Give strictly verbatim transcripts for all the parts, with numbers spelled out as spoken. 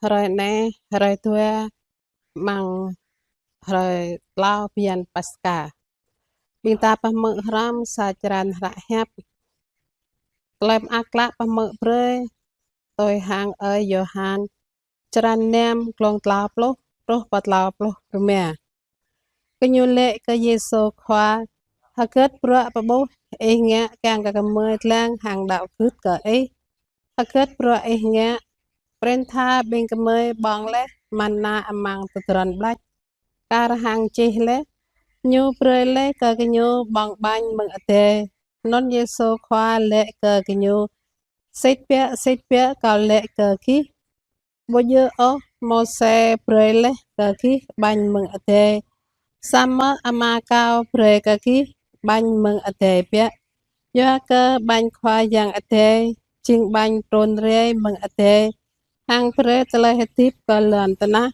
Hrơi anai, hrơi dua, amăng hrơi tlâo bơyan Paskha. Ƀing ta pơhmư̆ hrŏm sa črăn hră hiăp. Tơlơi mơak klă pơhmư̆ brơi tui hăng ơi Yôhan, črăn năm, glông tlâo pluh truh pơ tlâo pluh rơma. Gơñu laĭ kơ Yêsu Khua: Hơgĕt bruă pơƀuh Ih ngă kiăng kơ gơmơi lăng hăng đaŏ gưt kơ Ih? Hơgĕt bruă Ih ngă? Prin tha ƀing gơmơi ƀơ̆ng laih mana amăng tơdron ƀlač, kar hăng čih laih: Ñu brơi laih kơ gơñu ƀơ̆ng ƀañ mơ̆ng adai. Anŭn Yêsu Khua laĭ kơ gơñu: Sĭt biă, sĭt biă, Kâo laĭ kơ gih, ƀu djơ̆ ôh Môsê brơi laih kơ gih ƀañ mơ̆ng adai, samơ̆ Ama Kâo brơi kơ gih ƀañ mơ̆ng adai biă. Yua kơ ƀañ Khua Yang Adai jing ƀañ trŭn rai mơ̆ng adai, hăng brơi tơlơi hơdip kơ lŏn tơnah.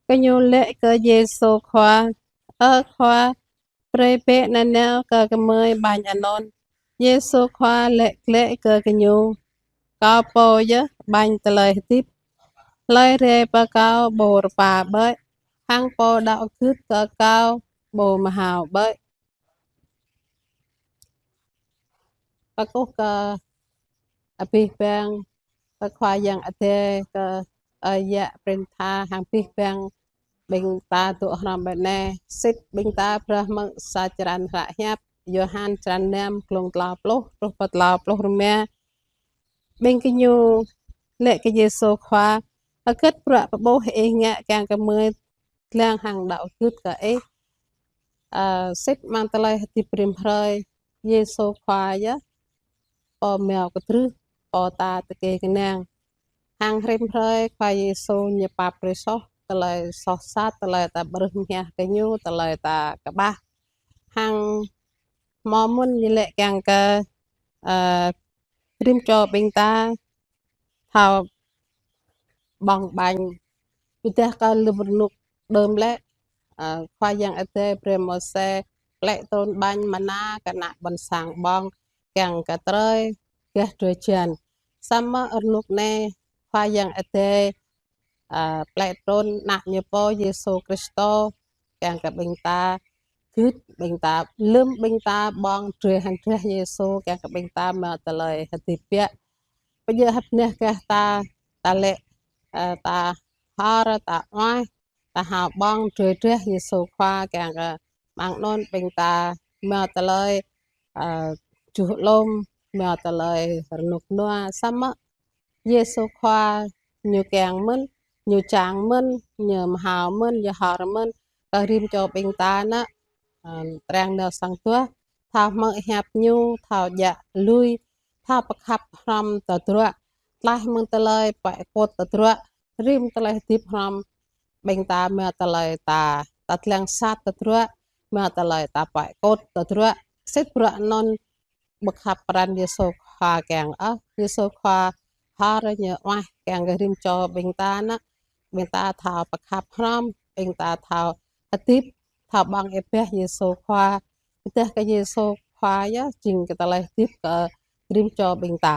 Gơñu laĭ kơ Yêsu Khua: Ơ Khua, brơi bĕ nanao kơ gơmơi ƀañ anŭn. Yêsu Khua laĭ glaĭ kơ gơñu: Kâo pô yơh ƀañ tơlơi hơdip. Hlơi rai pơ Kâo ƀu rơpa ƀơi, hăng pô đaŏ gưt kơ Kâo ƀu mơhao ƀơi. Kơkuh kơ abih bang, kơ Khua Yang Adai, kơ ơi yă prin tha hăng abih bang ƀing ta dŏ hrŏm ƀơi anai. Sĭt ƀing ta phrâo hmư̆ sa črăn hră hiăp Yôhan črăn năm, glông tlâo pluh truh pơ tlâo pluh rơma. Ƀing gơñu laĭ kơ Yêsu Khua: Hơgĕt bruă pơƀuh Ih ngă kiăng kơ gơmơi lăng hăng đaŏ gưt kơ Ih? Ơ, sĭt amăng tơlơi hơdip rĭm hrơi, Yêsu Khua yơh pô mơ̆ng kơtrưh, pô ta tơkeng kơnang. Hăng rĭm hrơi Khua Yêsu Ñu pap brơi soh tơlơi soh sat, tơlơi ta ƀrưh mơhiăh kơ Ñu, tơlơi ta kơƀah. Hăng hmâo mơ̆n Ñu laĭ kiăng kơ, ơ, rĭm čô ƀing ta thâo ƀơ̆ng ƀañ. Ƀiădah kơ lơ̆m rơnŭk đưm lĕ, ơ, Khua Yang Adai brơi Môsê plĕ trŭn ƀañ mana kơ ană ƀôn sang ƀơ̆ng kiăng kơ trơi gah drơi jăn. Samơ̆ rơnŭk anai Khua Yang Adai, ơ, plĕ trŭn Ană Ñu pô Yêsu Kristô kiăng kơ ƀing ta gưt, ƀing ta lơ̆m ƀing ta ƀơ̆ng drơi hăng drah Yêsu kiăng kơ ƀing ta mơ̆ng tơlơi hơdip biă. Pơjơ̆ hơbneh kah ta, ta laĭ, ơ, ta hor, ta uaih, ta hao ƀơ̆ng drơi drah Yêsu Khua kiăng kơ amăng anŭn ƀing ta mơ̆ng tơlơi, ơ, čuh lŏm, mơ̆ng tơlơi rơnŭk rơnua. Samơ̆ Yêsu Khua Ñu kiăng mơ̆n, Ñu čang mơ̆n, Ñu mơhao mơ̆n, Ñu hor mơ̆n kơ rĭm čô ƀing ta ană, ơ, triăng nao sang duah, thâo hmư̆ hiăp Ñu, thâo djă̱ lui, thâo pơkhăp hrŏm tơdruă, tlaih mơ̆ng tơlơi pơkŏt tơdruă, rĭm tơlơi hơdip hrŏm ƀing ta mơ̆ng tơlơi ta, ta lăng sat tơdruă, mơ̆ng tơlơi ta pơkŏt tơdruă. Sĭt bruă anŭn ƀu khăp pran Yêsu Khua kiăng ôh. Yêsu Khua hor, Ñu uaih kiăng kơ rĭm čô ƀing ta ană, ƀing ta thâo pơkhăp hrŏm, ƀing ta thâo hơdip, thâo ƀơ̆ng ih ƀah Yêsu Khua. Ƀiădah kơ Yêsu Khua yơh jing kơ tơlơi hơdip kơ rĭm čô ƀing ta.